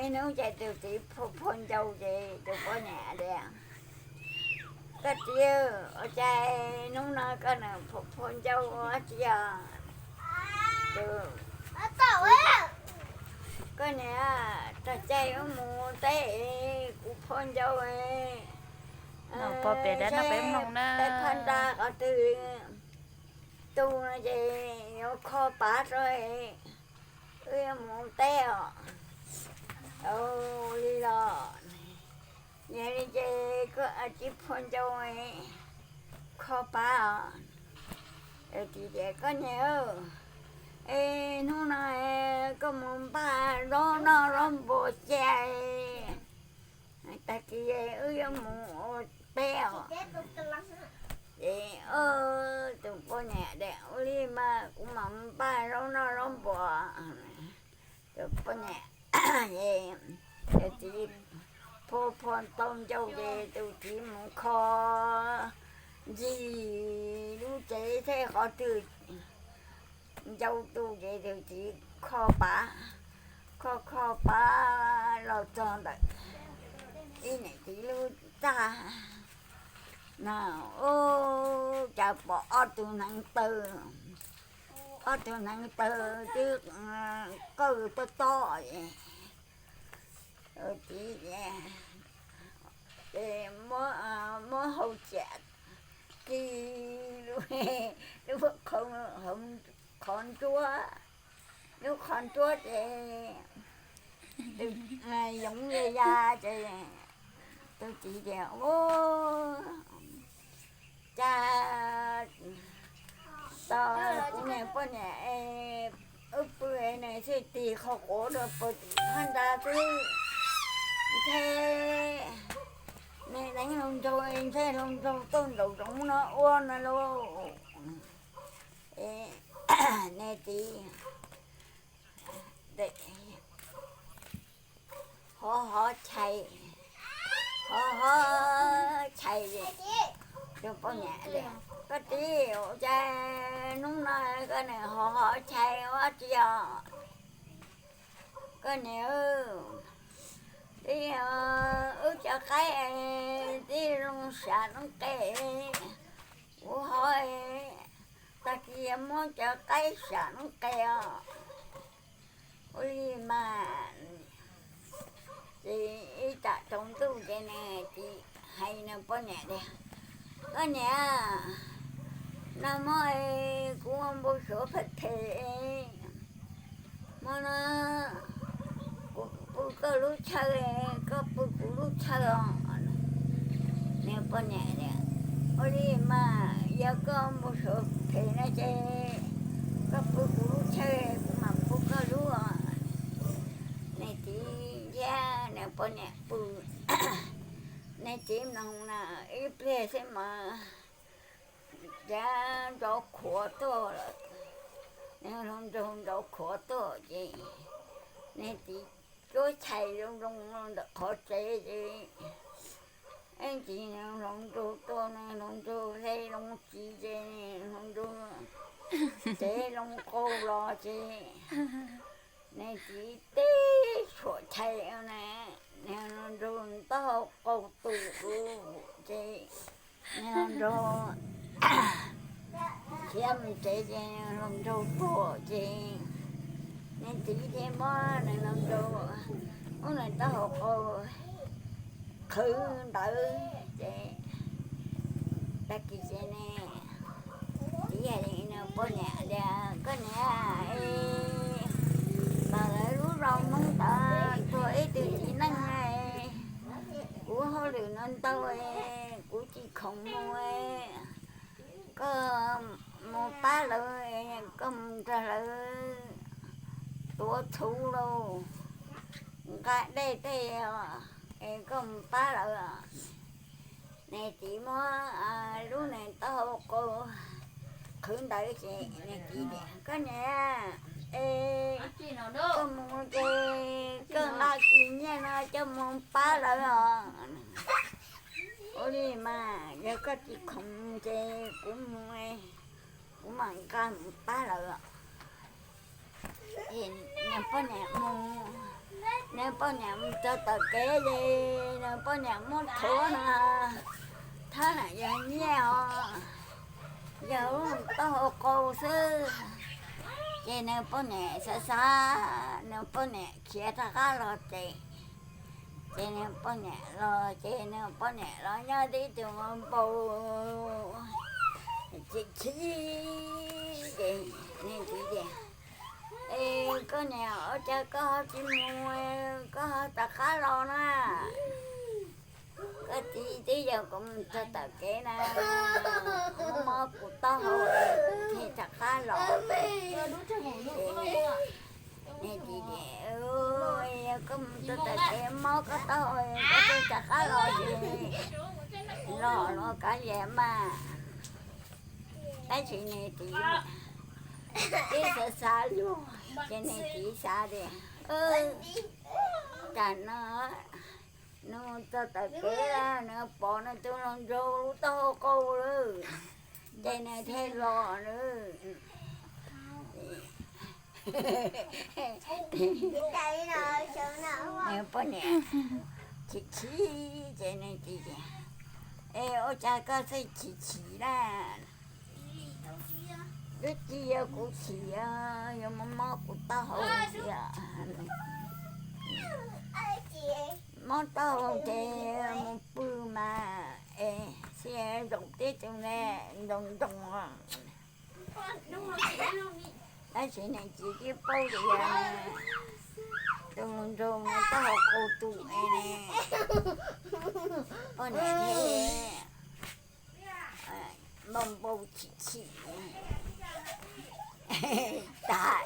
Hnub ces tus txiv phua phua ncau ces tus poj niam tias, koj txiv, ua cas hnub no koj nws phua phua ncau ua tsi os? Koj niam, tag caij wb mus teb, kuv phua ncau, peb phab nra qhov twg tu no ces yuav kho pav rau, wb yuav mus teb os. Ua li los, yog li ces koj txiv phua ncau kho pav os. Tus txiv tias, koj niam, es hnub no koj mus npaj zaub noj zaub npua cia, tag kis wb yuav mus ua teb os. Ces tus poj niam tias, ua li mas kuv mam npaj zaub noj zaub npua. Tus poj niam, tus txiv phua phua tau ncau ces tus txiv mus kho ncig lub tsev thiab qhov twg ncau tu ces tus txiv kho pav, kho kho pav los txog ntawm ib niam txiv lub txaj no, ua cas pom ob tug hneev taw, ob tug hneev taw twb qawj tob tob. Txiv ces muab hau cia kis lub qhov ntsuab, lub qhov ntsuab ces yoov ya ya ces tus txiv tias, cas tos kuv niag poj niam wb pw, nws thiaj tig qhov quav rau pem tim phab ntsa xwb, ntshe nws deev hluas nraug, ntshe hluas nraug tuaj nraum zoov no ua no lauj. Nws txiv hov hov chais, hov hov chais, tus poj niam tias, koj txiv, ua cas hnub no koj nws hov hov chais ua tsi os? Koj niam, twb yog wb cov qaib twb zoo sam noob qes, kuv hov, tag kis yog muab cov qaib sam noob qes os. Ua li mas, ces ib tsam tsaus ntuj ces nws txiv hais nws poj niam tias, koj niam, nag hmo kuv ua npau suav phem phem, hmo no kuv pw koj lub chaw, koj pw kuv lub chaw os. Nws poj niam tias, ua li mas yog koj npau suav phem no ces koj pw kuv lub chaw, kuv mam pw koj lub os. Nws txiv thiab nws poj niam pw, nws txiv mloog na, ib pliag xwb mas cav nrov khuav tuaj lawm, nws hluas nraug nrov khuav tuaj ces nws txiv cuab chais zoo zoo ntawm qhov tsev ces ib ntsis nws hluas nraug tuaj, nws hluas nraug hle loo txiv ces nws hluas nraug tsev loo qau los ces nws txiv tib suam chais na, nws hluas nraug taub hau qau tus ces nws hluas nraug khiav mus tsev ces nws hluas nraug tuag ces nws txiv thiaj muab nws hluas nraug, muab nws taub hau qau qhwv ntawd ces tag kis ces nws txiv hais li nws poj niam tias, koj niam, es tom lawv lub zos Hmoob ntawd tuag ib tug txiv neej, kuv hauj lwm no ntau, kuv tsis khoom mus, koj mus pab lawv, koj mus nrog lawv tuav txhuv lauj, nqa dej tej os, es koj mus pab lawv. Nws txiv muab lub nws taub hau qau qhwv ntawd ces nws txiv tias, koj niam, es koj mus ces koj nqa kis nyiaj no coj mus pab lawv os. Ua li mas yog koj tsis khoom ces kuv mus, kuv mam nqa mus pab lawv os. Ces nws poj niam mus, nws Nws poj niam mus txog tom kev ces nws poj niam muab thuav no, thab lam yog nyiaj os, yog lub taub hau qau xwb. Ces nws poj niam xav xav, nws poj niam khiav rov qab los tsev. Ces nws poj niam los ces nws poj niam los nyob tib tug npau chim chim. Ces nws txiv tias, Es koj niam, ua cas koj ho tsis mus, koj ho rov qab los na? Koj txiv, twb yog kuv mus txog tom kev na, mob mob kuv taub hau, thiaj rov qab los. Nws txiv tias, Yog koj mus txog tom kev mob koj taub hau koj thiaj rov qab los ces los los kav liam mas. Tab sis nws txiv twb xav xav luag, ces nws txiv xav tias, Tam no nws txog tom kev, nws pom nws tus hluas nraug lub taub hau qau lawm, ces nws thiaj los lawm. Nws poj niam chim chim, ces nws txiv tias, Es ua cas koj thiaj chim chim na? Twb tsis yog kuv chim, yog mob mob kuv taub hau xwb. Mob taub hau ces mus pw mas, es tsis zoo tib tug ne, ntoo ntoo. Tab sis nws txiv twb paub tias yog tus hluas nraug no taub hau qau tu ne, poj niam thiaj npau npau chim chim tas.